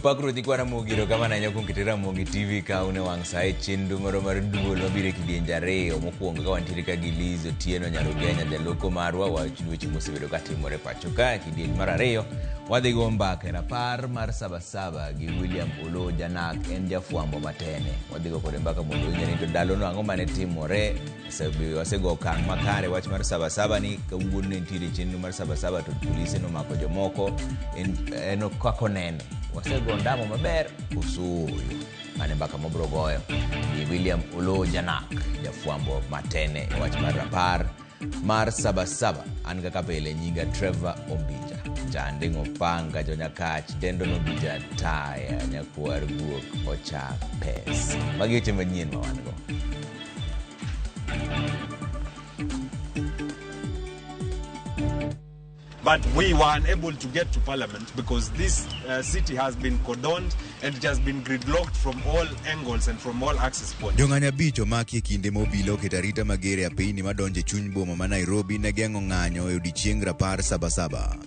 Opak Ruoth nyikwa Ramogi erokamano ahinya kuom keto Ramogi TV ka un e wang' sa e chenro moro mar duol mabiro e kidienje ariyo. Mokwongo ka wantiere ka gi Liz Otieno Nyarugenya jaloko marwa wach weche mosebedo ka timore pacho ka. E kidieny mar ariyo wadhi go mbaka e rapar mar Sabasaba gi William Oloo Janak en jafwambo matene. Wadhi go kode mbaka mondo winje ni to ndalono ang'o mane timore Wasego okang' makare wach mar Sabasaba ni kawuono ne nitiere chenro mar Sabasaba to polise nomako jomoko en kaka onene. Wasego ndamo maber koso ooyo? Mano e mbaka mobro goyo gi William Oloo Janak, jafwambo matene e wach mar rapar mar Sabasaba. An kaka pile nyinga Trevor Ombija. Janding' Opanga, Jonyakach, Dendo Nobija Taya, Nyakwar Guok, Ocha Pes. Magi weche manyien ma wan go. But we were unable to get to Parliament because this city has been cordoned and it has been gridlocked from all angles and from all access points. Jong'anyo abich omaki e kinde ma obila oketo arita mager e apeyni madonjo e chuny boma ma Nairobi ne geng'o ng'anyo e odiechieng rapar Sabasaba.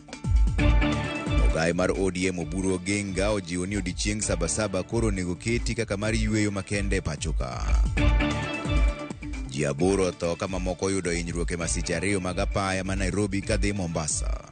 Ogaye mar ODM Oburu Oginga ojiwo ni odiechieng Sabasaba koro onego keti kaka mar yueyo makende e pachoka. Ji aboro otho ka mamoko oyudo hinyruok e masiche ariyo mag apaya ma Nairobi kadhi Mombasa.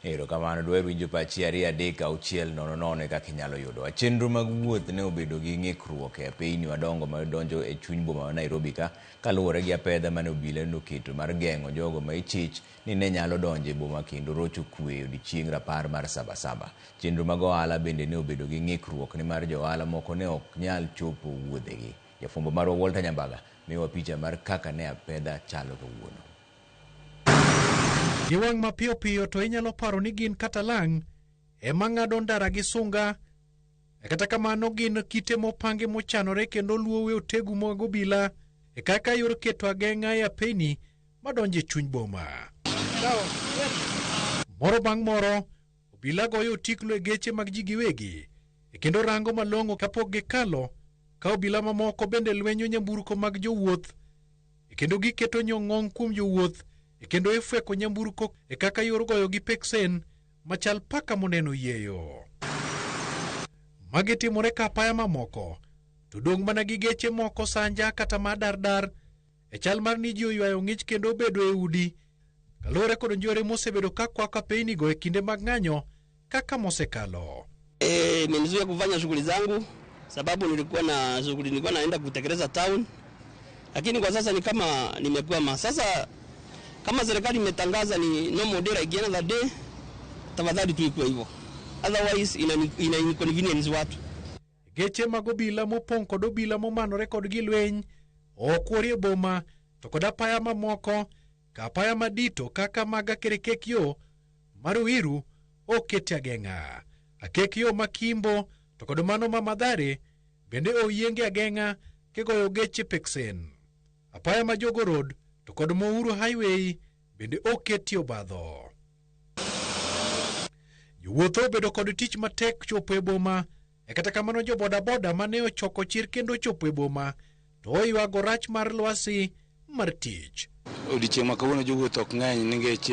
Erokamano, dwaher winjo pachi 2 3 6 0 0 e kaka inyalo yudowa. Chenro mag wuoth ne obedo gi ng'ikruok e apeyni madongo ma donjo e chuny boma ma Nairobi ka kaluwore gi apedha mane obila noketo mar geng'o jogo ma ichich ni ne nyalo donjo e boma kendo rocho kwe e odiechieng' rapar mar Sabasaba. Chenro mag ohala bende ne obedo gi ng'ikruok nimar jo ohala moko ne ok nyal chopo wuodhegi. Jafwambo marwa Walter Nyambaga miyowa picha mar kaka ne apedha chalo kawuono. Gi wang' mapiyo piyo to inyalo paro ni gin kata lang' ema ng'ado ndara gi sunga. Kata kamano gin kite mopangi mochanore kendo luowe otegu mag obila e kaka yor keto ageng'a e apeyni madonjo e chuny boma. Moro bang' moro, obila goyo otiklo e geche mag ji giwegi e kendo rango malong'o kapok gikalo ka obila mamoko bende lwenyo nyamburko mag jowuoth e kendo giketo nyong'ong' kuom jowuoth e kendo ifweko nyamburko e kaka yor goyo gi peksen machal paka moneno yieyo. Magi timore ka apaya mamoko to dong' mana gi geche moko sanja kata ma dardar e chal mar ni ji oywayo ng'ich kendo obedo e udi kaluwore kod njore mosebedo ka kwako apeynigo e kinde mag ng'anyo kaka mosekalo. Imenizuia kufanya shughuli zangu sababu nilikuwa na shughuli nilikuwa naenda kutekeleza town, lakini kwa sasa ni kama nimekwama. Sasa kama serikali imetangaza ni no more day like another day, tafadhali tu ikuwe hivyo, otherwise ina inconvenience watu. Geche mag obila mopong' kod obila momanore kod gilweny okwori e boma to kod apaya mamoko ka apaya madito kaka mag Akerekek yo mar Ruiru oketi ageng'a. Akek yo ma Kimbo to kod mano ma Mathare bende oyienge ageng'a kigoyo geche peksen. Apaya ma Jogoo Road to kod Uhuru Highway bende oketi obadho. Jowuoth obedo kod tich matek chopo e boma e kata kamano jo bodaboda mane ochoko chir kendo ochopo e boma to oywago rach mar lwasi mar tich. Odiechieng' ma kawuono jowuoth ok ng'eny nikech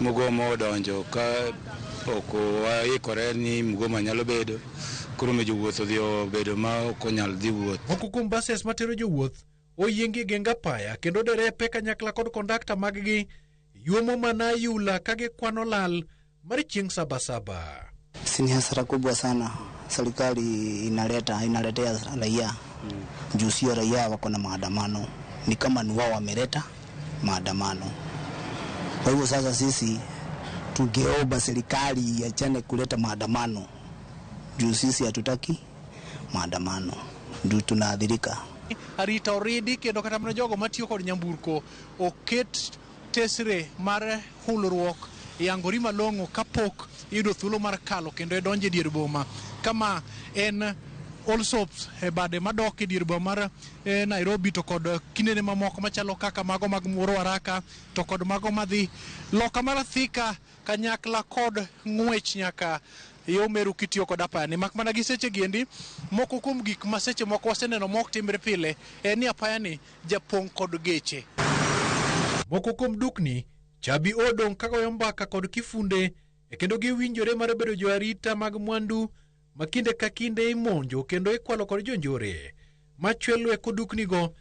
mgomo odonjo ka ok waikore ni mgomo nyalo bedo, koro miyo jowuoth odhi obedo ma ok onyal dhi wuoth. Moko kuom buses matero jowuoth oyiengi e geng apaya kendo derepe kanyakla kod kondakta maggi yuomo mana ayula ka gikwano lal mar chieng' Sabasaba. Si ni hasara kubwa sana serikali inaletea raia juu sio raia wako na maandamano, ni kama ni wao wameleta maandamano. Kwa hivyo sasa sisi tungeomba serikali iachane kuleta maandamano juu sisi hatutaki maandamano, juu tunaathirika. Arita oridi kendo kata mana jogo matiyo kod nyamburko oket tesre mar hulruok yangori malong'o kapok iyudo thuolo mar kalo kendo idonjo e dier boma. Kama en Allsops e bade madok e dier boma mar Nairobi to kod kindene mamoko machalo kaka mago mag Ruaraka to kod mago madhi loka mar Thika kanyakla kod ng'wech nyaka yo Meru kitiyo kod apayani. Mak mana gi seche giendi, moko kuom gik ma seche moko waseneno mok timre pile en ni apayani japong' kod geche. Moko kuom dukni chabi odong' kagoyo mbaka kod kifunde e kendo giwinjore mar bedo joarita mag mwandu ma kinde ka kinde imonjo kendo ikwalo kod jonjore machwelo eko duknigo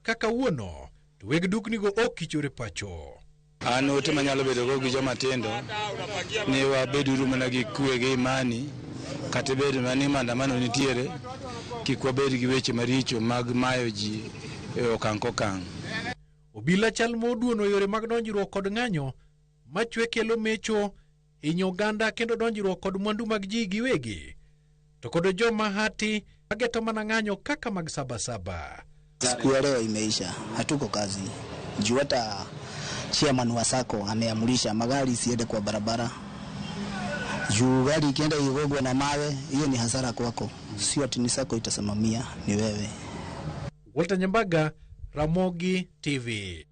kaka wuono to weg duknigo ok kichore pacho. An ote manyalo bedo go gi joma tindo ni wabeduru mana gi kwe gi imani, kata bed mana ni maandamano nitiere, kik wabed gi weche maricho mag mayo ji e okang' kokang'. Obila chal moduono yore mag donjruok kod ng'anyo machwe kelo mecho, hinyo oganda kendo donjruok kod mwandu mag ji giwegi, to kod joma hati mageto mana ng'anyo kaka mag Sabasaba. Siku ya leo imeisha, hatuko kazi juu hata chairman wa sacco ameamrisha magari isiende kwa barabara juu gari ikienda igongwe na mawe, hiyo ni hasara kwako, sio ati ni sacco itasimamia, ni wewe. Walter Nyambaga, Ramogi TV.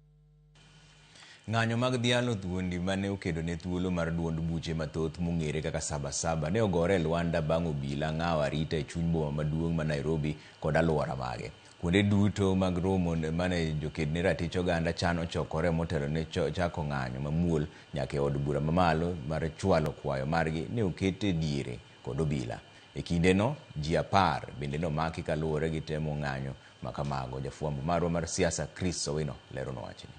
Ng'anyo mag dhialo thuondi mane okedo ne thuolo mar duond buche mathoth mong'ere kaka Sabasaba ne ogore e Luanda bang' obila ng'awo arita e chuny boma maduong' ma Nairobi kod alwora mage. Kuonde duto mag romo mane joked ne ratich oganda chano chokore motelo ne chako ng'anyo mamuol nyaka e od bura mamalo mar chwalo kwayo margi ne oket e diere kod obila. E kindeno, ji 10 bende nomaki kaluwore gi temo ng'anyo makamago. Jafwambo marwa mar siasa Chris Owino leronwa wachni.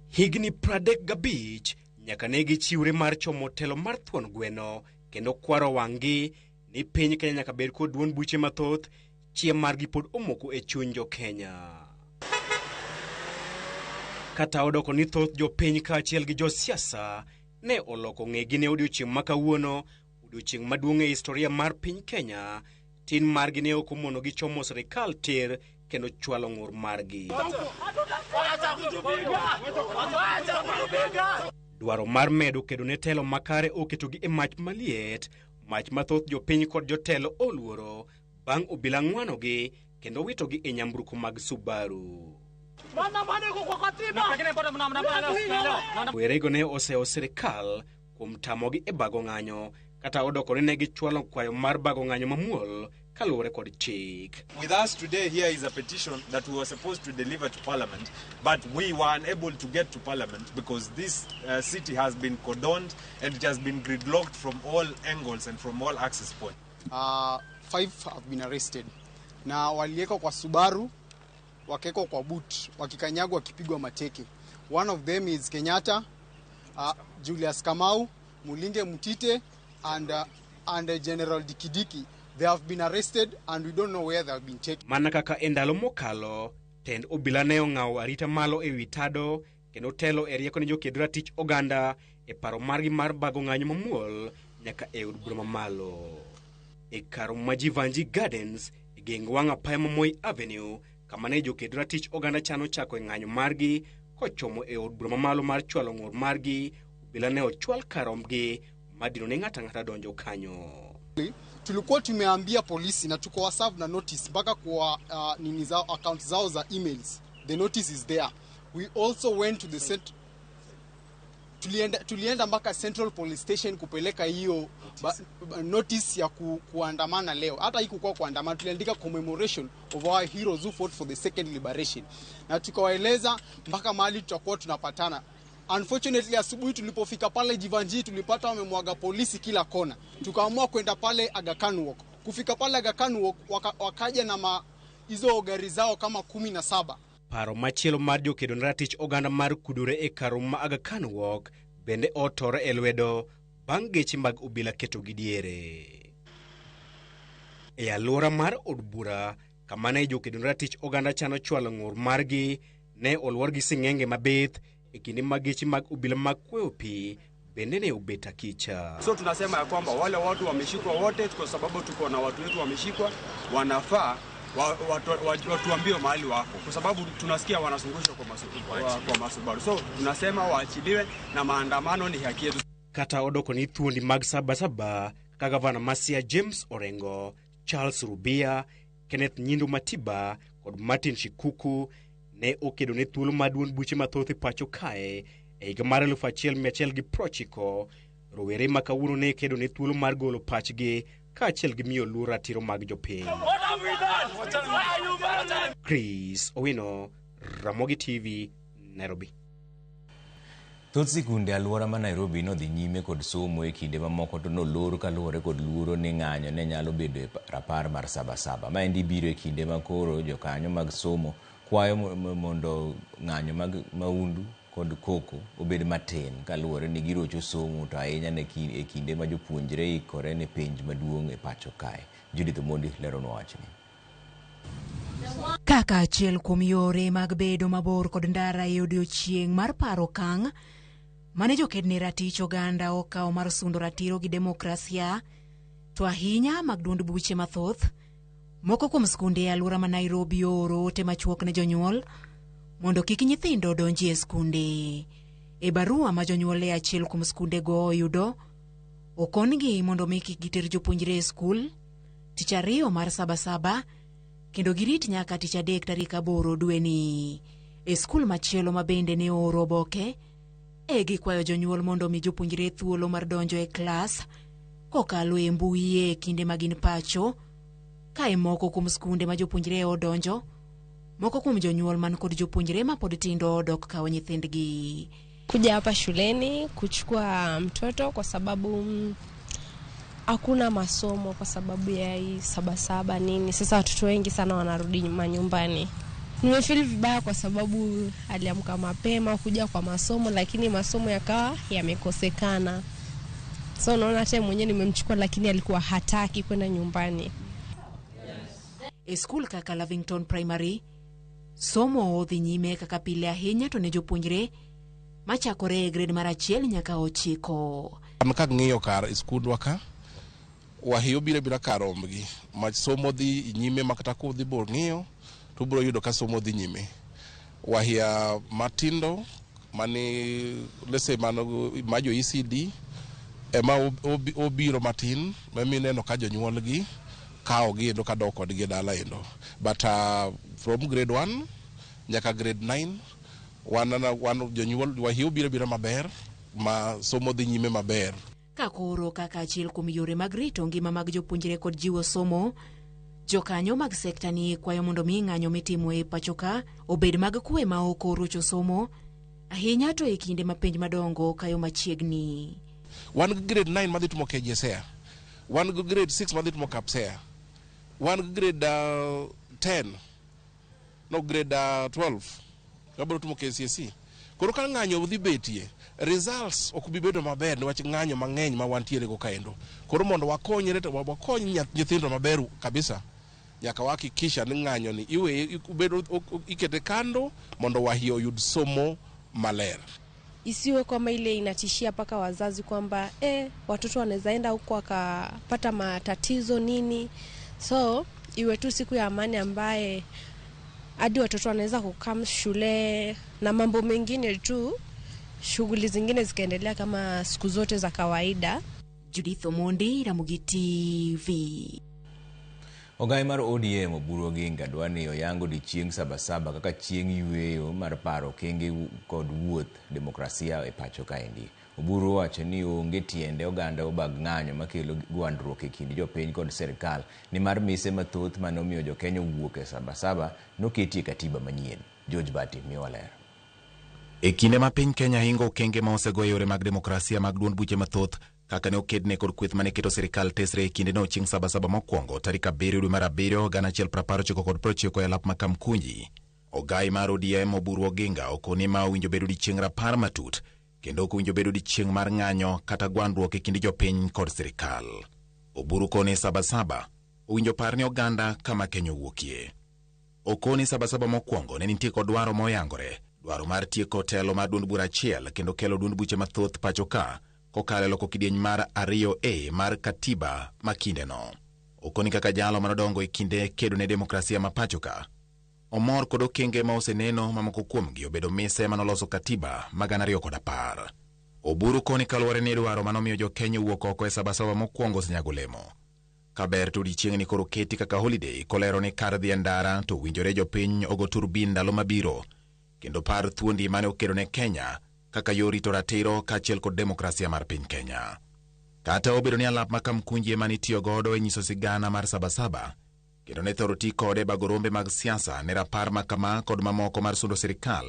Higni 35 nyaka ne gichiwre mar chomo telo mar thuon gweno kendo kwaro wang'gi ni piny Kenya nyaka bed kod duond buche mathoth, chiem margi pod omoko e chuny jo Kenya. Kata odoko ni thoth jopiny kaachiel gi josiasa ne oloko ng'egi ne odiochieng' ma kawuono, odiochieng' maduong' e historia mar piny Kenya, tin margi ne ok omonogi chomo sirikal tir kendo chwalo ng'ur margi. Dwaro mar medo kedo ne telo makare oketogi e mach maliet, mach mathoth jopiny kod jotelo oluoro bang' obila ng'wanogi kendo witogi e nyamburko mag Subaru. Werego ne oseyo sirikal kuom tamogi e bago ng'anyo, kata odoko ni ne gichwalo kwayo mar bago ng'anyo mamuol kaluwore kod chik. With us today here is a petition that we were supposed to deliver to Parliament, but we were unable to get to Parliament because this city has been cordoned and it has been gridlocked from all angles and from all access points. 5 have been arrested. Na waliwekwa kwa Subaru, wakawekwa kwa boot, wakikanyagwa, wakipigwa mateke. One of them is Kenyatta, Julius Kamau, Mulinge Mutite, and General Dikidiki. They have been arrested and we don't know where they have been taken. Mana kaka e ndalo mokalo, tend obila ne ong'awo arita malo ewi tado kendo telo e rieko ne joked ratich oganda e paro margi mar bago ng'anyo mamuol nyaka e od bura mamalo. E kar ma Jivanji Gardens e geng wang' apaya ma Moi Avenue, kama ne joked ratich oganda chano chako e ng'anyo margi kochomo e od bura mamalo mar chwalo ng'ur margi, obila ne ochwal karombgi madino ne ng'ato ang'ata donjo kanyo. Tulikuwa tumeambia polisi na tuko waserve na notice mpaka kwa nini zao, account zao za emails. The notice is there. We also went to the tulienda mpaka Central Police Station kupeleka hiyo notice ya kuandamana leo. Hata haikuwa kuandamana, tuliandika commemoration of our heroes who fought for the second liberation. Na tukawaeleza mpaka mahali tutakuwa tunapatana. Unfortunately, asubuhi tulipofika pale Jivanji tulipata wamemwaga polisi kila kona. Tukaamua kwenda pale Aga Khan Walk. Kufika pale Aga Khan Walk wakaja na hizo gari zao kama 17. Paro machielo mar jokedo ne ratich oganda mar kudore e kar ma Aga Khan Walk bende otore e lwedo bang' geche mag obila ketogi diere. E alwora mar od bura kama ne jokedo ne ratich oganda chano chwalo ng'ur margi ne olwor gi sing'enge mabith e kinde mag geche mag obila mag kweyo pi bende ne obet akicha. So tunasema ya kwamba wale watu wameshikwa wote, kwa sababu tuko na watu wetu wameshikwa, wanafaa watuambie mahali wako, kwa sababu tunasikia wanazungushwa kwa Masubaru. So tunasema waachiliwe na maandamano ni haki yetu. Kata odoko ni thuondi mag Sabasaba kaka gavana ma Siaya James Orengo, Charles Rubia, Kenneth Nyindu Matiba kod Martin Shikuku ne okedo ne thuolo mar duond buche mathoth e pacho kae e higa mar 1990. Rowere ma kawuono ne kedo ne thuolo mar golo pachgi kaachiel gi miyo luor ratiro mag jopiny. Chris Owino, Ramogi TV, Nairobi. Thoth sikunde alwora ma Nairobi nodhi nyime kod somo e kinde mamoko to nolor kaluwore kod luoro ni ng'anyo ne nyalo bedo e rapar mar Sabasaba. Maendi biro e kinde ma koro jokanyo mag somo kwayo mondo ng'anyo mag maundu kod koko obed matin kaluwore ni girocho somo to ahinya e kinde ma jopuonjre ikore ne penj maduong' e pacho kae. Judith Omondi leronwa wachni. Kaka achiel kuom yore mag bedo mabor kod ndara e odiechieng' mar paro okang' mane joked ne ratich oganda okawo mar sundo ratiro gi demokrasia, to ahinya mag duond buche mathoth, moko kuom skunde e alwora ma Nairobi ooro ote machuok ne jonyuol mondo kik nyithindo odonji e skunde. E barua ma jonyuol e achiel kuom skundego oyudo, okon-gi mondo mi kik giter jopuonjre e skul tich ariyo mar Sabasaba kendo girit nyaka tich adek tarik 8 dweni. E skul machielo ma bende ne ooro oboke, e gikwayo jonyuol mondo omi jopuonjre thuolo mar donjo e klas kokalo e mbui e kinde ma gin pacho, ka e moko kuom skunde ma jopuonjre odonjo, moko kuom jonyuol man kod jopuonjre ma pod tindo odok kawo nyithindgi. Kuja hapa shuleni kuchukua mtoto kwa sababu hakuna masomo kwa sababu ya hii Sabasaba nini. Sasa watoto wengi sana wanarudi manyumbani. Nimefeel vibaya kwa sababu aliamka mapema kuja kwa masomo, lakini masomo yakawa yamekosekana. So naona hata mwenyewe nimemchukua, lakini alikuwa hataki kwenda nyumbani. E skul kaka Lavington Primary, somo odhi nyime kaka pile ahinya to ne jopuonjre machakore e grade mar 1 nyaka 9. An ka ng'iyo kar skundwa ka, wahiyo biro bira kar rombgi, ma somo dhi nyime ma kata kudhi bor ng'iyo, to ubiro yudo ka somo dhi nyime. Wahia matindo mani lese mano ma jo ECD ema obiro matin, ma mineno ka jonyuolgi kawogi endo kadok kodgi e dala endo. But from grade 1 nyaka grade 9 wan jonyuol wahiyo biro bira maber ma somo dhi nyime maber. Ka koro kaka achiel kuom yore mag rito ngima mag jopuonjre kod jiwo somo, jokanyo mag sekta ni kwayo mondo mi ng'anyo mitimo e pacho ka obed mag kwe ma ok orocho somo, ahinya to e kinde ma penj madongo kayo machiegni. Wan gi grade 9 madhi timo KJSEA, wan gi grade 6 madhi timo KAPSEA, wan gi grade 10 no grade 12 wabiro timo KCSE. Koro ka ng'anyo dhi betie, results ok bi bedo maber niwach ng'anyo mang'eny ma wantiere go kaendo. Koro mondo wakonyre to wakony nyithindo maber kabisa, nyaka wahakikisha ni ng'anyo ni iweye bedo ikete kando mondo wahio oyud somo maler. Isiwe kama ile inatishia mpaka wazazi kwamba watoto wanaweza enda huko wakapata matatizo nini. So iwe tu siku ya amani ambaye hadi watoto wanaweza kukaa shule na mambo mengine tu, shughuli zingine zikaendelea kama siku zote za kawaida. Judith Omondi, Ramogi TV. Ogai mar ODM Oburu Oginga dwa ni oyang odiechieng' Sabasaba kaka chieng' yueyo mar paro okenge kod wuoth demokrasia e pacho kaendi. Oburu owacho ni onge tiende oganda obag ng'anyo makelo gwandruok e kind jopiny kod sirkal nimar mise mathoth mane omiyo jokenya owuok e Sabasaba noketi e katiba manyien. George Bati miyowa ler. E kinde ma piny Kenya hingo okenge ma osego e yore mag demokrasia mag duond buche mathoth kaka ne okedne kod kweth mane keto sirikal tesre e kindeno chieng' Sabasaba mokwongo tarik 7 dwe mar 7 1990 e alap ma Kamkunji. Ogai mar ODM Oburu Oginga okoni ma owinjo bedo odiechieng' rapar matut kendo ok owinjo bedo odiechieng' mar ng'anyo kata gwandruok e kind jopiny kod sirikal. Oburu koni Sabasaba owinjo par ne oganda kama Kenya owuokie. Okoni Sabasaba mokwongo ne nitie kod dwaro moyangore, dwaro mar tieko telo mar duond bura achiel kendo kelo duond buche mathoth pacho ka kokalo e loko kidieny mar 2A mar katiba ma kindeno. Okoni kaka jalo manodongo e kinde kedo ne demokrasia ma pacho ka, omor kod okenge ma oseneno ma moko kuomgi obedo mise manoloso katiba ma 2010. Oburu koni kaluwore ni dwaro manomiyo jokenya owuok oko e Sabasaba mokwongo osenyago olemo. Kaber to odiechieng'ni koro keti kaka holiday kolero ni kar dhi e ndara to owinjore jopiny ogo turbin ndalo mabiro kendo par thuondi mane okedo ne Kenya kaka yor rito ratiro kaachiel kod demokrasia mar piny Kenya. Kata obedo ni alap ma Kamkunji ema nitiyo godo e nyiso sigana mar Sabasaba, kendo ne thoro ti kode e bago rombe mag siasa ne rapar ma kama kod mamoko mar sundo sirikal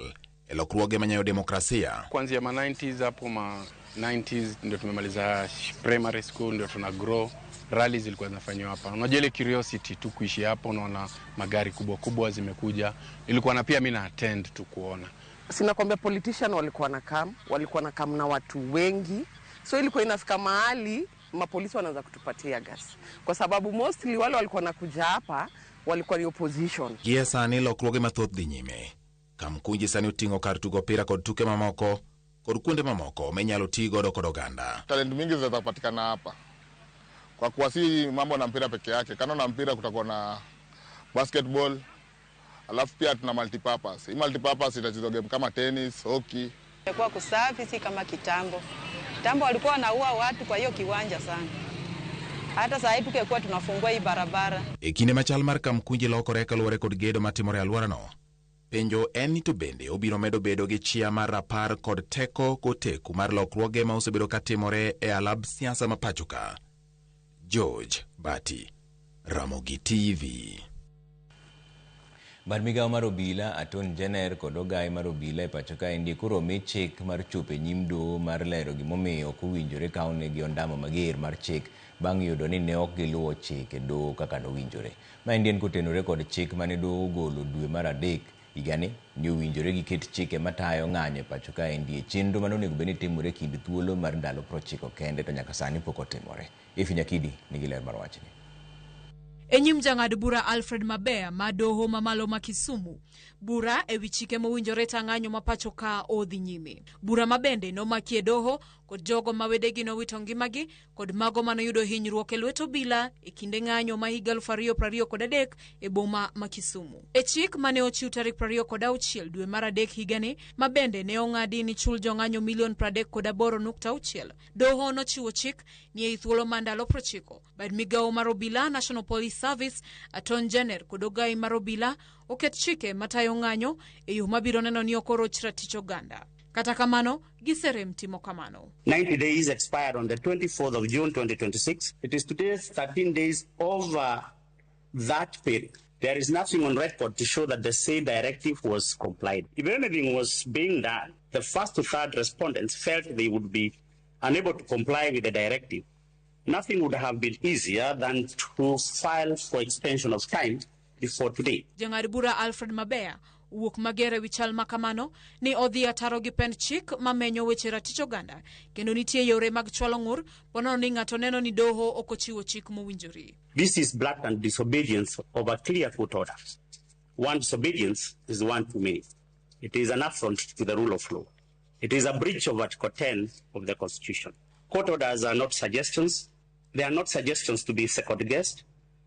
e lokruoge manyayo demokrasia. Kuanzia ma 90s hapo ma 90s ndio tumemaliza primary school, ndio tuna grow. Rally zilikuwa zinafanywa hapa. Unajua ile curiosity tu kuishi hapo, unaona magari kubwa kubwa zimekuja. Ilikuwa na pia mimi na attend tu kuona. Sinakwambia politician walikuwa na kam na watu wengi. So ilikuwa inafika mahali mapolisi wanaanza kutupatia gas. Kwa sababu mostly wale walikuwa nakuja hapa walikuwa ni opposition. Gie sani lokruoge mathoth dhi nyime. Kamkunji sani oting'o kar tugo opira kod tuke mamoko kod kuonde mamoko minyalo ti godo kod oganda. Talent mingi zitapatikana hapa. Kwa kuwa si mambo na mpira peke yake, kando na mpira kutakuwa na basketball, alafu pia tuna multipurpose. Hii multipurpose itachezwa game kama tennis, hockey. Imekuwa kusafi si kama kitambo. Kitambo walikuwa wanaua watu kwa hiyo kiwanja sana. Hata saa hii tukikuwa tunafungua hii barabara. E kinde machal mar Kamkunji lokore kaluwore kod gedo matimore e alworano. Penjo en ni to bende obiro medo bedo gi chia mar rapar kod teko koteku mar lokruoge ma osebedo katimore e alab siasa ma pacho ka. George Bati, Ramogi TV. Bad migawo mar obila Aton Jenner kod ogaye mar obila e pacho kaendi koro omi chik mar chopo e nyim doho mar lero gimomiyo ok owinjore kawnegi ondamo mager mar chik bang' yudo ni ne ok giluwo chike doho kaka nowinjore. Maendi en kotenore kod chik mane doho ogolo dwe mar 3 higani ni owinjore giket chike matayo ng'anyo e pacho kaendi e chenro mane onego bed ni timore e kind thuolo mar ndalo 90 kende to nyaka sani pok otimore. Efi Nyakidi nigi ler mar wachni. E nyim jang'ad bura Alfred Mabea ma doho mamalo ma Kisumu, bura ewi chike mowinjore ta ng'anyo ma pacho ka odhi nyime. Bura ma bende nomaki e doho kod jogo ma wedegi nowito ngimagi kod mago manoyudo hinyruok e lwet obila e kinde ng'anyo ma higa 2023 e boma ma Kisumu. E chik mane ochiw tarik 26 dwe mar 3 higani ma bende ne ong'adi ni chul jong'anyo milion 38.6, doho nochiwo chik ni ei thuolo ma ndalo 90 bad migawo mar obila National Police Service Aton Jenner kod ogai mar obila oket chike matayo ng'anyo e yo mabiro neno ni ok oroch ratich oganda. Kata kamano, giserem timo kamano. 90 days expired on the 24th of June 2026. It is today 13 days over that period. There is nothing on record to show that the said directive was complied. If anything was being done, the first to third respondents felt they would be unable to comply with the directive. Nothing would have been easier than to file for extension of time before today. Jang'ad bura Alfred Mabea wuok mager ewi chal ma kamano ni odhi ataro gi pend chik mamenyo weche ratich oganda kendo nitie yore mag chwalo ng'ur ponono ni ng'ato neno ni doho ok ochiwo chik mowinjore. This is blatant disobedience of a clear court order. One disobedience is one too many. It is an affront to the rule of law. It is a breach of Article 10 of the Constitution. Court orders are not suggestions. They are not suggestions to be second-guessed.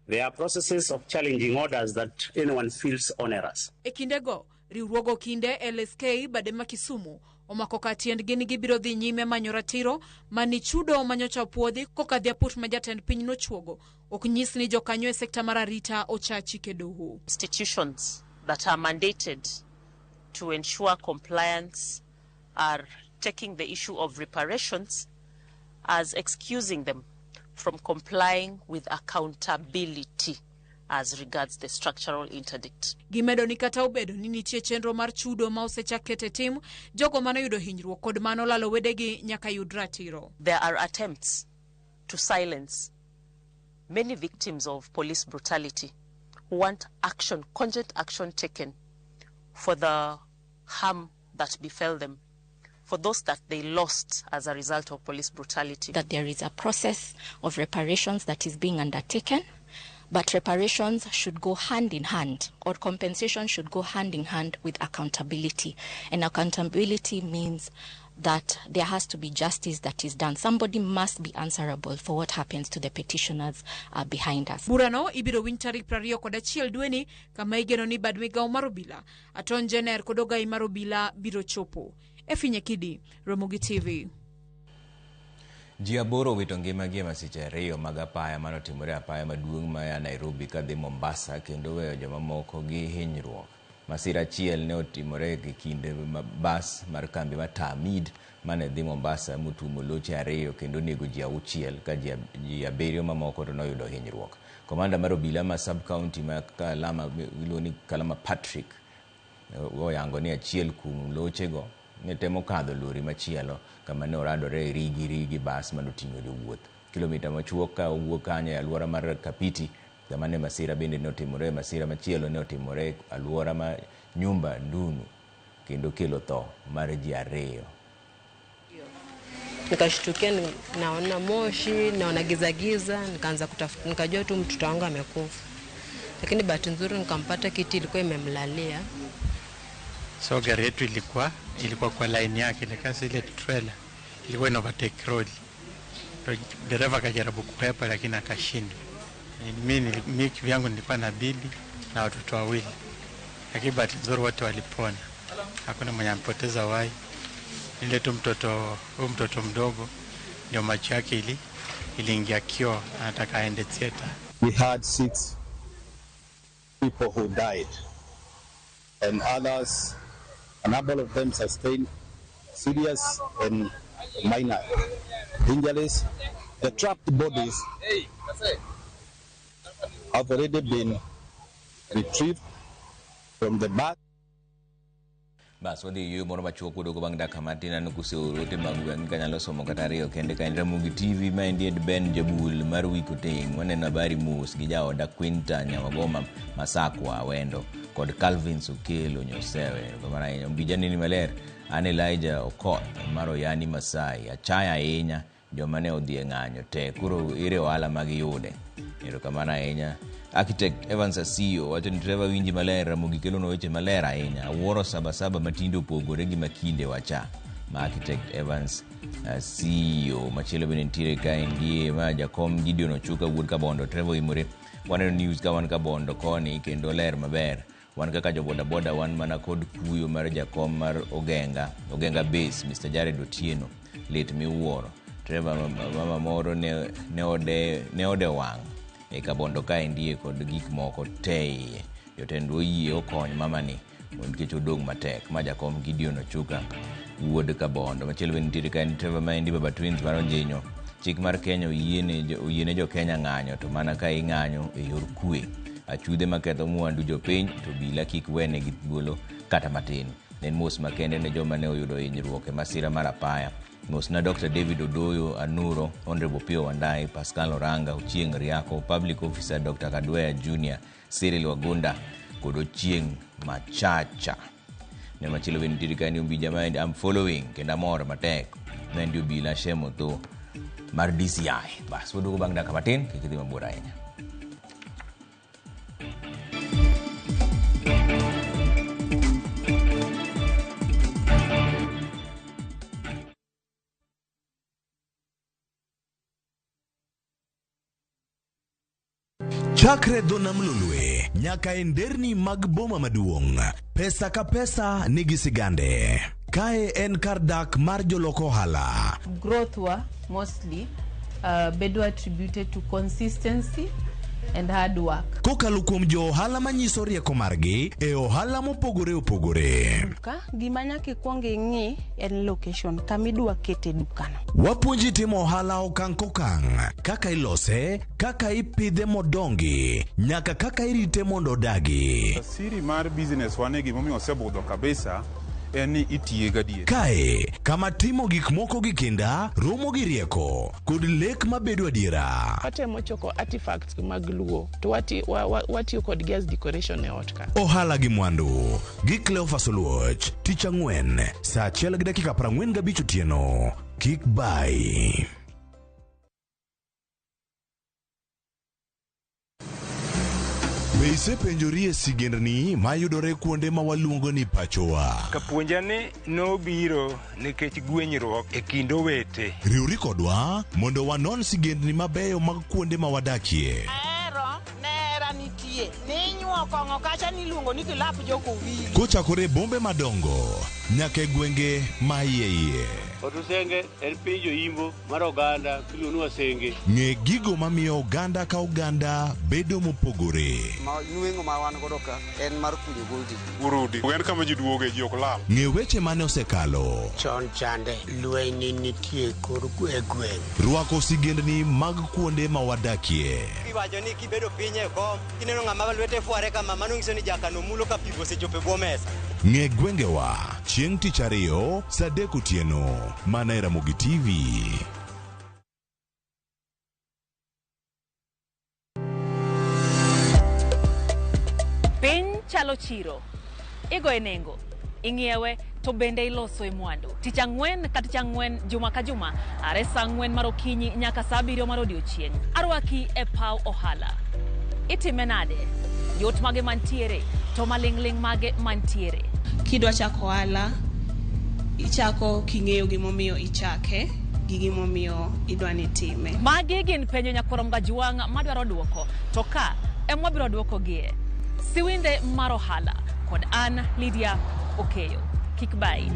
They are processes of challenging orders that anyone feels onerous. E kindego, riwruogo kinde LSK bade ma Kisumu omako ka tiendgi ni gibiro dhi nyime manyo ratiro mani chudo manyocha opuodhi kokadhi aput ma jatend piny nochuogo ok nyis ni jokanyo e sekta mar arita ocha chike doho. Institutions that are mandated to ensure compliance are taking the issue of reparations as excusing them from complying with accountability as regards the structural interdict. Gimedo ni kata obedo ni nitie chenro mar chudo ma osechak ket e tim, jogo manoyudo hinyruok kod manolalo wedegi nyaka yud ratiro. There are attempts to silence many victims of police brutality who want action, cogent action taken for the harm that befell them, for those that they lost as a result of police brutality. That there is a process of reparations that is being undertaken, but reparations should go hand in hand, or compensation should go hand in hand with accountability. And accountability means that there has to be justice that is done. Somebody must be answerable for what happens to the petitioners behind us. Burano ibiro winj tarik 21 dweni kama igeno ni bad migawo mar obila Aton Jenner kod ogai mar obila biro chopo. Efi Nyakidi, Ramogi TV. Ji 8 owito ngimagi e masiche 2 mag apaya manotimore apaya maduong' ma ya Nairobi kadhi Mombasa kendo weyo jomamoko gi hinyruok. Masira achiel ne otimore e kind bas mar kambi mar Tamid mane dhi Mombasa motuomo loche 2 kendo onego ji 6 ka ji 7 mamoko to noyudo hinyruok. Komanda mar obila ma sub county ma Kalama iluongo ni Kalama Patrick oyango ni achiel kuom lochego ne temo kadho lori machielo kama ne oradore e rigi rigi bas manoting'o jowuoth. Kilomita machuok ka owuok kanyo e alwora mar Kapiti kama ne masira bende ne otimore. Masira machielo ne otimore e alwora ma Nyumba Ndunu kendo kelo tho mar ji 2. Nikashtukia naona moshi, naona giza giza, nikaanza kutafuta, nikajua tu mtoto wangu amekufa. Lakini bahati nzuri nikampata, kiti ilikuwa imemlalia. So gari yetu ilikuwa kwa line yake, lakini ile trailer ilikuwa ina overtake road. Dereva akajaribu kuhepa lakini akashindwa. Mimi kivyangu nilikuwa na bibi na watoto 2. Lakini bahati nzuri wote walipona. Hakuna mwenye amepoteza uhai. Ile tu huyu mtoto mdogo ndio macho yake iliingia kioo, anataka aende theater. We had 6 people who died and others, a number of them sustained serious and minor injuries. The trapped bodies have already been retrieved from the bus. Bas wadhi yueyo moro machuok waduogo bang' dakika matin aneno koseoro ote mag gweng' kanyalo somo kata 2 kende ka en Ramogi TV ma endi Ed Ben Jabul mar Wiko Ting. Waneno habari mos gi jaoda Quinta Nyawagoma Masakwa Awendo kod Calvin Sokelo Nyosewe. Kamano ahinya. Ombija nini maler an Elijah Okoth mar Oyani Masai. Achaya ahinya joma ne odhi e ng'anyo te koro ere ohala magiyude. Erokamano ahinya. Architect Evans Asiyo wacho ni Trevor winji maler, Ramogi kelonwa weche maler ahinya. Awuoro sabasaba matinde opogore gi makinde wacha. Ma Architect Evans Asiyo. Machielo bende nitiere kaendi ma jakom Gideon Ochuka wuod Kabondo. Trevor Imore waneno news ka wan Kabondo koni kendo ler maber. Wan kaka jo boda boda wan mana kod kuyo mar jakom mar Ogenga Base Mr. Jared Otieno. Lit miwuoro. Trevor mama moro ne ode wang' e Kabondo kaendie kod gik moko te iye. Jotend oyie okony mamani nikech odong' matek. Ma jakom Gideon Ochuka wuod Kabondo. Machielo bende nitiere kaendi Trevor maendi Baba Twins mar Onjinyo. Chik mar Kenya oyiene jo Kenya ng'anyo to mana ka ing'anyo e yor kwe. Achudhe maketho mwandu jopiny to obila kik wenegi thuolo kata matin. En mos makende ne joma ne oyudo hinyruok e masira mar apaya. Mos na Dr. David Odoyo Anuro, Honorable Pio Wandai, Pascal Oranga, Ochieng' Riako, Public Officer Dr. Kadwea Jr., Cyril Wagunda kod Ochieng' Machacha. Ne machielo bende nitiere kaendi Ombija maendi I'm following kendo amor matek. Maendi obila Shem Otho mar DCI. Bas waduogo bang' dakika matin kik idhi mabor ahinya. Chakre dho nam Lolwe nyaka e nderni mag boma maduong', pesa ka pesa nigi sigande. Kae en kar dak mar jolok ohala. Growth wa mostly bedo attributed to consistency and hard work. Kokalo kuom jo ohala manyiso rieko margi e ohala mopogore opogore. Duka, gima nyaka ikwong ing'i en location kama idwa kete dukano. Wapuonji timo ohala okang' kokang', kaka ilose, kaka ipidhe modongi, nyaka kaka irite mondo odagi. Siri mar business wane gimomiyo osebudho kabisa en ni itiye gadier. Kae, kama timo gik moko gi kinda, romo gi rieko, kod lek mabedo adiera. Watemo choko artifacts mag Luo to watiyo kodgi as decoration e ot ka. Ohala gi mwandu gi Cleophas Oluoch, tich ang'wen, saa 1:45 otieno. Kik bai. Be isepenjori e sigendni mayudore kuonde ma waluongo ni pachowa? Kapuonja ni nobiro nikech gwenyruok e kind owete. Riwri kodwa mondo wanon sigendni mabeyo mag kuonde ma wadakie. Ahero nera nitie. Ninyuo kong'o kacha niluongo ni kilap jokowili. Kochakore e bombe madongo nyaka e gwenge ma iye iye. Otusenge en piny joimbo mar oganda miluongo ni Wasenge. Ng'e gigo mamiyo oganda ka oganda bedo mopogore. Ma nweng'o ma wan godo ka en mar kunyo goldi. Urudi. En kama ji duoge ji ok lal. Ng'e weche mane osekalo. Chon chande lweny ne nitie kor e gweng'. Rwako sigendni mag kuonde ma wadakie. Iwacho ni kibedo piny e kom kineno ng'ama lwete fware kama mano nyiso ni jakano mulo ka pi osechopo e bwo mesa. Ng'e gwengewa chieng' tich ariyo saa 3 otieno mana e Ramogi TV. Piny chalo chiro. Igoye nengo, ing'iewe to bende iloso e mwandu. Tich ang'wen ka tich ang'wen juma ka juma are saa 4 mar okinyi nyaka saa 7 mar odiochieng'. Arwaki e paw ohala. Itime nade? Yot mage mantiere to maling'ling' mage mantiere. Kidwa chako ohala, ichako king'eyo gimomiyo ichake gi gimomiyo idwa ni itime. Magi gin penjo nyakwar Mgajwang' madwaro duoko to ka ema wabiro duokogie. Siwinde mar ohala kod an Lydia Okeyo. Kik bayi.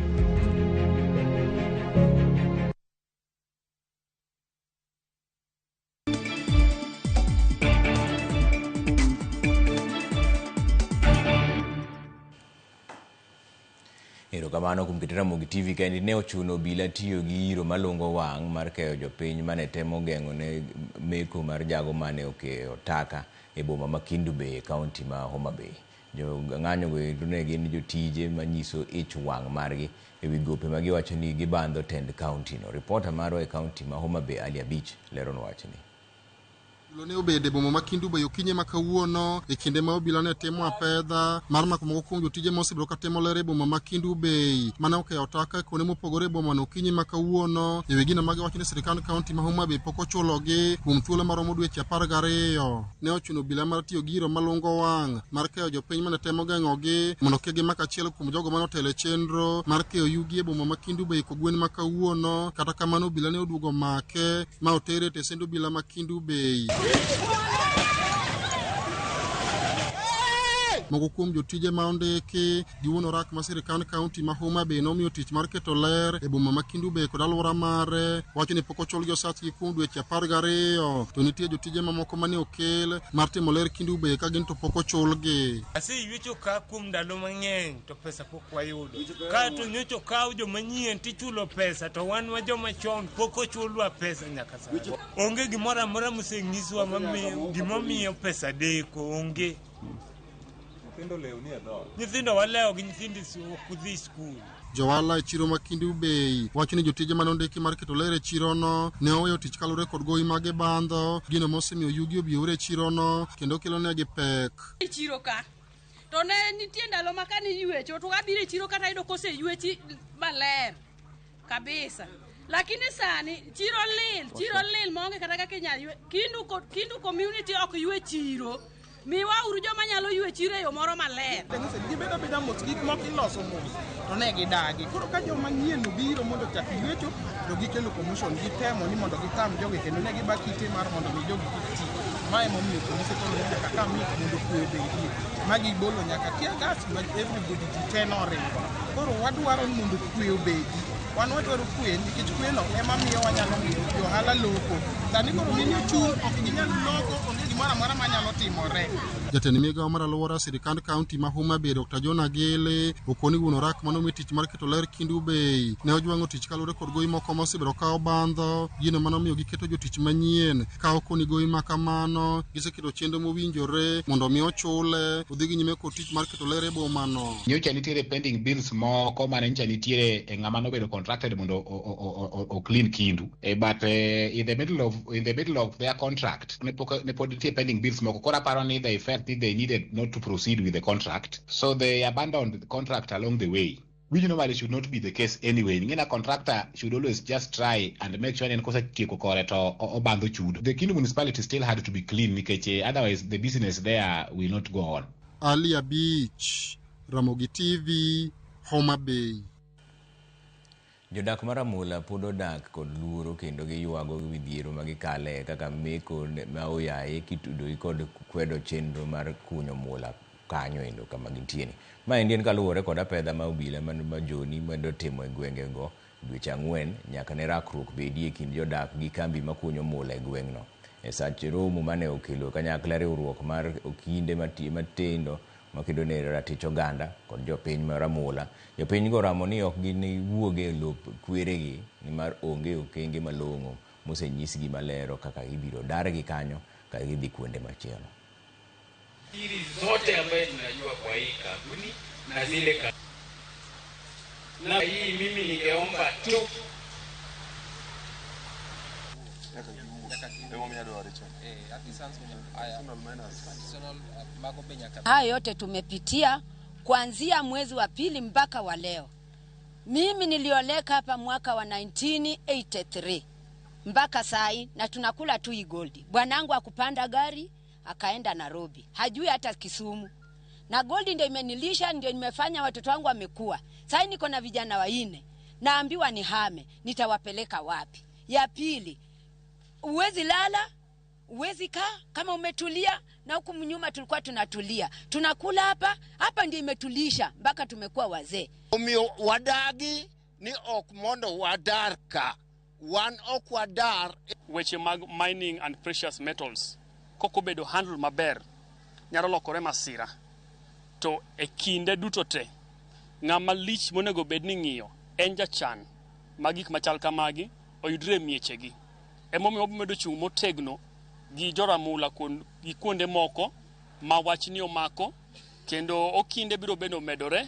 Erokamano kuom keto Ramogi TV kaendi ne ochuno obila tiyo gi iro malungo wang' mar keyo jopiny mane temo geng'o ne meko mar jago mane okeyo taka e boma ma Kendu Bay e kaunti ma Homa Bay. Jo ng'anyo go endo ne gin jotije manyiso ich wang' margi e wi gope ma giwacho ni gibandho tend kaunti no. Ripota marwa e kaunti ma Homa Bay Ali Abich leronwa wachni. Tulo ne obedo e boma ma Kendu Bay okinyi ma kawuono e kinde ma obila ne timo apedha mar mako moko kuom jotije ma osebedo ka timo ler e boma ma Kendu Bay mane okeyo taka e kuonde mopogore e bomano okinyi ma kawuono e wi gino ma giwacho ni sirkand kaunti ma Homa Bay pok ochulogi kuom thuolo maromo dweche 12. Ne ochuno obila mar tiyo gi iro malungo wang' mar keyo jopiny mane temo geng'ogi mondo kik gimak achiel kuom jogo mane otelo e chenro mar keyo yugi e boma ma Kendu Bay kogwen ma kawuono. Kata kamano obila ne oduogo make ma otere e tesend obila ma Kendu Bay. Moko kuom jotije ma ondiki gi wuon orak ma sirkand kaunti ma Homa Bay nomiyo tich mar keto ler e boma ma Kendu Bay kod alwora mare wacho ni pok ochulgi osachgi kuom dweche 12 to nitie jotije mamoko mane okel mar timo ler Kendu Bay ka gin to pok ochulgi. Aseywecho ka kuom ndalo mang'eny to pesa pok wayudo. Ka to nyocha okaw joma nyien tichulo pesa to wan ma joma chon pok ochulwa pesa nyaka sani. Onge gimoro amora mosenyiswa gimomiyo pesa deko onge. Nyithindo walewo gi nyithindo ok dhi skul. Johala e chiro ma Kendu Bay wacho ni jotije mane ondiki mar keto ler e chirono ne oweyo tich kaluwore kod gowi ma gibandho, gino mosemiyo yugi obiore e chirono kendo kelo negi pek. E chiro ka to ne nitie ndalo ma kane iywecho to abiro e chiro kata yudo koseywechi maler kabisa, lakini sani chiro lil maonge kata kaka inyalo ywe. Kindu community ok ywe chiro. Miwa uru joma nyalo ywe chiro e yo moro maler. Gibedo abeda mos, gik moko iloso mos to ne gidagi. Koro ka joma nyien obiro mondo ochak ywecho to gikelo commotion, gitemo ni mondo gitam jogi kendo ne giba kite mar mondo mi jogi kik ti. Ma emomiyo polise koro nyaka ka mi mondo kwe obedie. Ma gibolo nyaka tear gas ma everybody ji te noringo. Koro wadwaro ni mondo kwe obedi. Wan wadwaro kwe nikech kweno ema miyo wanyalo miyo johala loko. Sani koro mine ochung' ok ginyal loko, onge gimoro amora manyalo timore. Jatend migawo mar alwora sirkand kaunti ma Homa Bay Dr. John Agele okoni wuon orak mane omi tich mar keto ler Kendu Bay ne ojwang'o tich kaluwore kod gowi moko ma osebedo ka obandho, gino mane omiyo giketo jotich manyien ka okoni gowi ma kamano giseketo chenro mowinjore mondo mi ochule odhi gi nyime kod tich mar keto ler e bomano. Nyocha nitiere pending bills moko mane nyocha nitiere e ng'ama nobedo contracted mondo o clean Kindu, but in the middle of their contract ne pod nitie pending bills moko. Koro aparo ni they felt they needed not to proceed with the contract, so they abandoned the contract along the way, which normally should not be the case anyway. Ngina contractor should always just try and make sure en kosetieko kore to obandho chudo. The Kindu municipality still had to be clean nikech otherwise the business there will not go on. Ali Abich, Ramogi TV, Homa Bay. Jodak mar Amula pod odak kod luoro kendo giywago midhiero ma gikale kaka meko ma oyaye kitudo kod kwedo chenro mar kunyo mula kanyo endo kama gintie ni. Maendi en kaluwore kod apedha ma obila ma Joni medo timo e gwengego Dweche 4 nyaka ne rakruok bedie e kind jodak gi kambi makunyo mula e gweng'no. E sach romo mane okelo kanyakla riwruok mar okinde matindo makedo ne ratich oganda kod jopiny ma Ramula, jopinygo oramo ni ok giniwuog e lop kweregi nimar onge okenge malong'o mosenyisgi malero kaka ibiro dargi kanyo ka gidhi kuonde machielo. Siri zote ambaye tunajua kwa hii kampuni na zile na hii mimi ningeomba tu Hayo yote tumepitia kuanzia mwezi wa pili mpaka wa leo. Mimi nilioleka hapa mwaka wa 1983 mpaka sai, na tunakula tu goldi. Bwanangu akupanda gari akaenda Nairobi, hajui hata Kisumu. Na goldi ndio imenilisha, ndio nimefanya watoto wangu wamekua. Sai niko na vijana 4, naambiwa nihame, nitawapeleka wapi? Ya pili, uwezi lala, uwezi kaa kama umetulia, na huku nyuma tulikuwa tunatulia. Tunakula hapa, hapa ndio imetulisha mpaka tumekuwa wazee. Omiyo wadagi ni ok mondo wadar ka. Wan ok wadar. Weche mag mining and precious metals koko bedo handle maber nyalo lokore masira. To e kinde duto te ng'ama lich monego bed ni ng'iyo en jachan ma gik machal kamagi oyudre e miechegi. Emomiyo wabedo chung' motegno gi joramula gi kuonde moko ma wachni omako, kendo okinde biro bedo medore,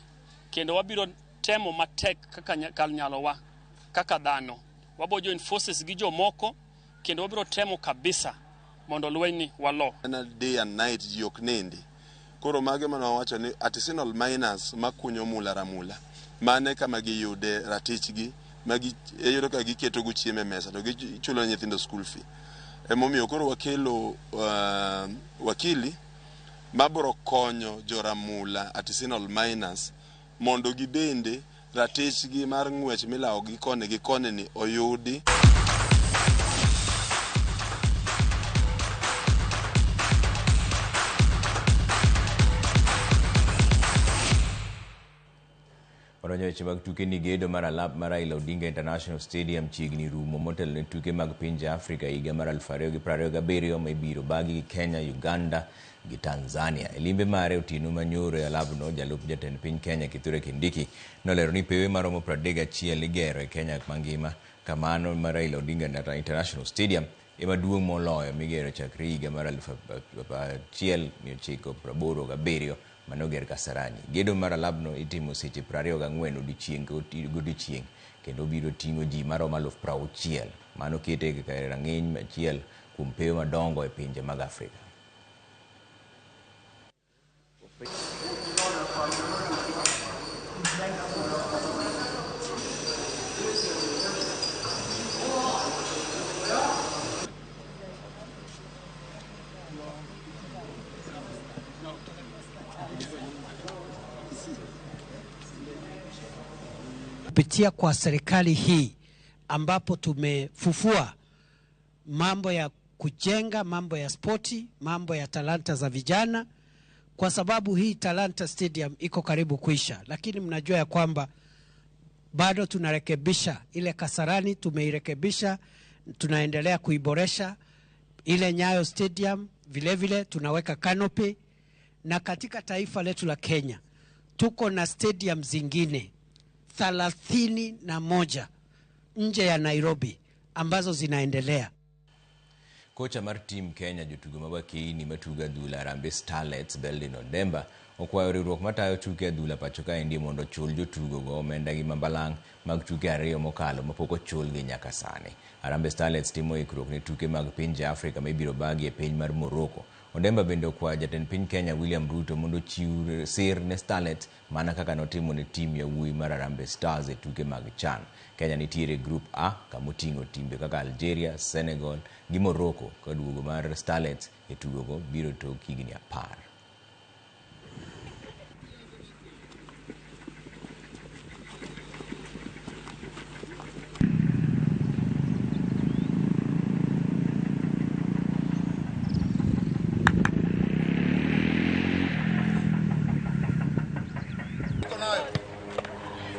kendo wabiro temo matek kaka kar nyalowa kaka dhano. Wabo join forces gi jomoko, kendo wabiro temo kabisa mondo lweny walo. Day and night ji ok nindi. Koro mage mane wawacho ni artisanal miners makunyo mula ramula, mane kama giyude ratichgi, magi iyudo ka giketo go chiemo e mesa to gichulo nyithindo school fee. Emomiyo koro wakelo wakili mabiro konyo joramula artisanal miners mondo gibende ratichgi mar ng'wech milawo gi koni gi koni ni oyudi. Odonjo weche mag tuke ni gedo mar alap mar Raila Odinga International Stadium chiegni rumo motelo ne tuke mag pinje Afrika higa mar 2027 ma ibiro bagi gi Kenya, Uganda gi Tanzania. E limbe mare otieno manyoro e alabno, jalup jatend piny Kenya Kithure Kindiki nolero ni pewe maromo 31 igero e Kenya mangima, kamano mar Raila Odinga International Stadium ema duong' moloyo migero chakre higa mar 1987 manoger Kasarani. Gedo mar alabno itimo seche 24 odiechieng' godiechieng' kendo biro ting'o ji maromo 60,000. Mano kete e rang'iny achiel kuom pewe madongo e pinje mag Afrika. Kupitia kwa serikali hii ambapo tumefufua mambo ya kujenga, mambo ya spoti, mambo ya talanta za vijana, kwa sababu hii Talanta Stadium iko karibu kuisha, lakini mnajua ya kwamba bado tunarekebisha ile Kasarani, tumeirekebisha, tunaendelea kuiboresha ile Nyayo Stadium, vile vile tunaweka canopy. Na katika taifa letu la Kenya tuko na stadium zingine 31 nje ya Nairobi ambazo zinaendelea. Kocha mar team Kenya jotugo mabakeini matugo adhula Harambee Starlets Beldin Odemba okwayo riwruok matayo tuke adhula pacho kaendi mondo ochul jotugo go omenda gi mabalang' mag tuke 2 mokalo mapok ochulgi nyaka sani. Harambee Starlets timo ikruok ne tuke mag pinje Afrika ma ibiro bagi e piny mar Morocco. Odemba bende okwayo jatend piny Kenya William Ruto mondo ochiw sir ne Starlets mana kaka notimo ne tim yawuoyi mar Harambee Stars e tuke mag CHAN. Kenya nitiere e Group A kamoting'o timbe kaka Algeria, Senegal gi Morocco ka duogo mar Starlets e tugogo biro tok higni 10.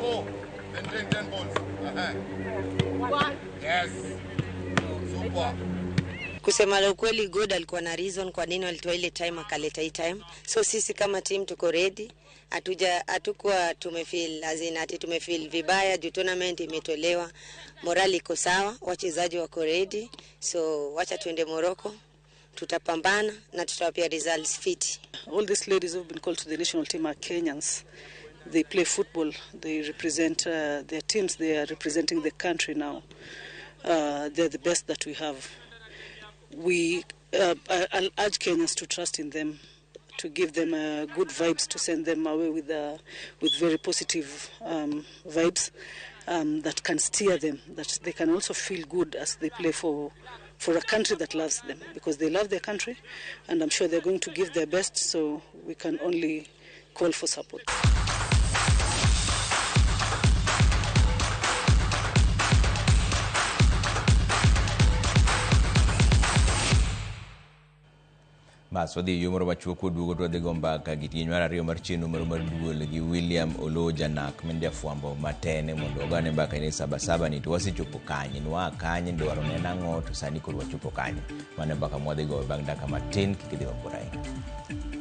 4 and 10 balls. Yes. Super. Kusema la ukweli, God alikuwa na reason kwa nini walitoa ile time akaleta hii time. So sisi kama team tuko ready, hatuja hatukuwa tumefeel as in ati tumefeel vibaya juu tournament imetolewa, morali iko sawa, wachezaji wako ready, so wacha tuende Morocco, tutapambana na tutawapia results fit. All these ladies who've been called to the national team are Kenyans. They play football. They represent their teams. They are representing the country now. They're the best that we have. I'll urge Kenyans to trust in them, to give them good vibes, to send them away with very positive vibes that can steer them, that they can also feel good as they play for a country that loves them, because they love their country, and I'm sure they're going to give their best, so we can only call for support. Bas wadhi e yo moro machuok kwaduogo to wadhi go mbaka gi tieny mar ariyo mar chenro moro mar duol gi William Oloo Janak ma en jafwambo matene mondo wagane mbaka ni sabasaba ni to wasechopo kanye nwaa kanye dwaro ne en ang'o to sani koro wachopo kanye. Mano e mbaka mwadhi goyo bang' dakika matin kik idhi mabor ahinya.